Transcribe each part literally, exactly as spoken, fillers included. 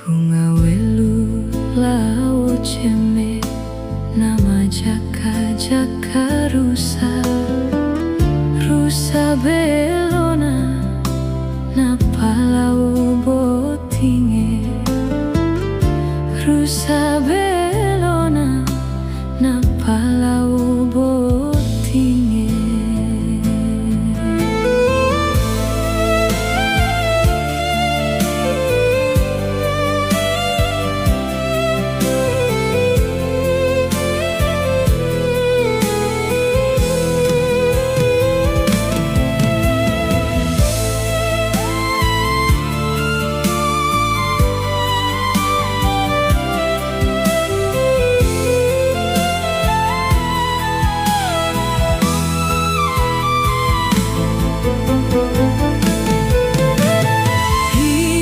Bunga wellu lao cemme, namajakka-jakka rusa. Rusa belona, nappa lao bottingnge. Rusa belona, nappa lao bottingnge.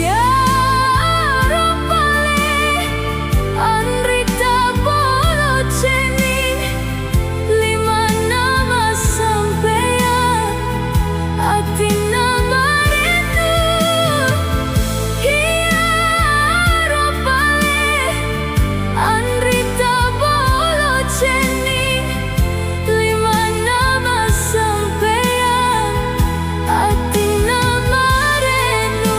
Iyaro pale anrita bolo cenning, limanna massampeang atinna marennu. Iyaro pale anrita bolo cenning, limanna massampeang atinna marennu.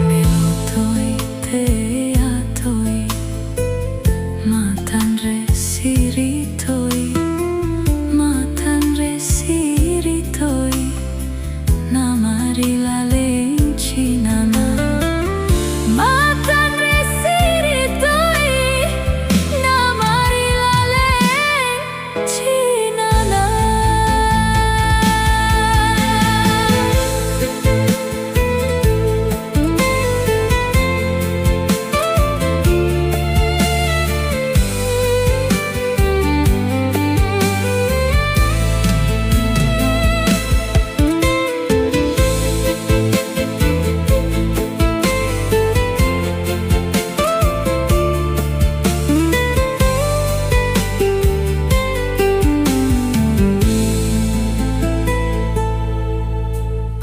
Melo toi tea toi, matanre siri toi, matanre siri toi, namarilaleng cinana. Matanre siri toi, namarilaleng cinana.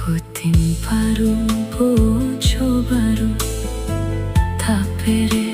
Putimparu bojo baru, tapere